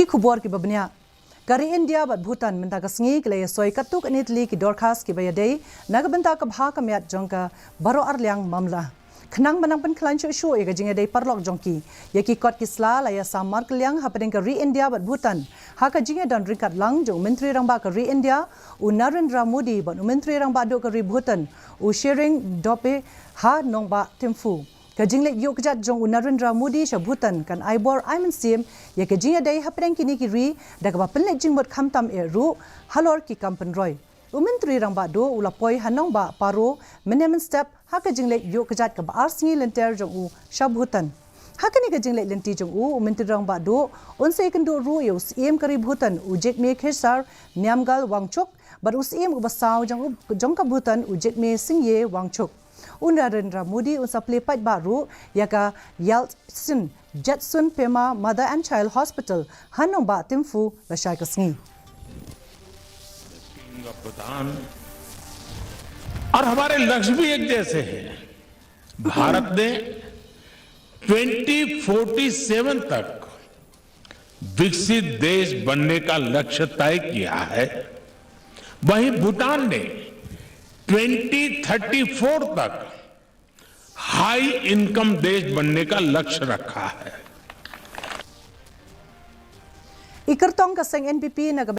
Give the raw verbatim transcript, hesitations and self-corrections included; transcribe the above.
Khubor kiba bniah. Ka ri India bad Bhutan mynta ka sngi ki la ïasoi katto katne tylli ki dorkhas kiba ïadei na ka bynta ka bha ka miat jong ka baroh arliang mamla. Khnang ba nang pynkhlaiñ shuh shuh ïa ka jingïadei paralok jong ki, ïa ki kot ki sla la ïasam markylliang hapdeng ka ri India bad Bhutan ha ka jingïadon ryngkat lang jong u Myntri Rangbah ka ri India u Narendra Modi bad u Myntri Rangbah duh ka ri Bhutan u Tshering Dorjee ha nongbah Thimphu. Ka jingleit ïuh kjat jong u Narendra Modi sha Bhutan kan ai bor ai mynsiem ïa ka jingïadei hapdeng kine ki ri da kaba pynleit jingmut khamtam eh ruh halor ki kam pynroi. U Myntri Rangbah duh u la poi ha nongbah Paro mynne mynstep ha ka jingleit ïuh kjat kaba ar sngi lynter jong u sha Bhutan. Ha kane ka jingleit lynti jong u, u Myntri Rangbah duh un sa ïakynduh ruh ïa u Syiem ka ri Bhutan u Jigme Khesar Namgyal Wangchuk bad u Syiem uba saw jong u, jong ka Bhutan u Jigme Singye Wangchuk. U Narendra Modi un sa plie paidbah ruh ïa ka Yaltsyn Jetsun Pema Mother and Child Hospital ha nongbah Thimphu lashai ka sngi. भूटान और हमारे लक्ष्य भी एक जैसे हैं। भारत ने ट्वेंटी फोर्टी सेवन तक विकसित देश बनने का लक्ष्य तय किया है, वहीं भूटान ने ट्वेंटी थर्टी फोर तक हाई इनकम देश बनने का लक्ष्य रखा है। I kyrtong ka seng NPP na ka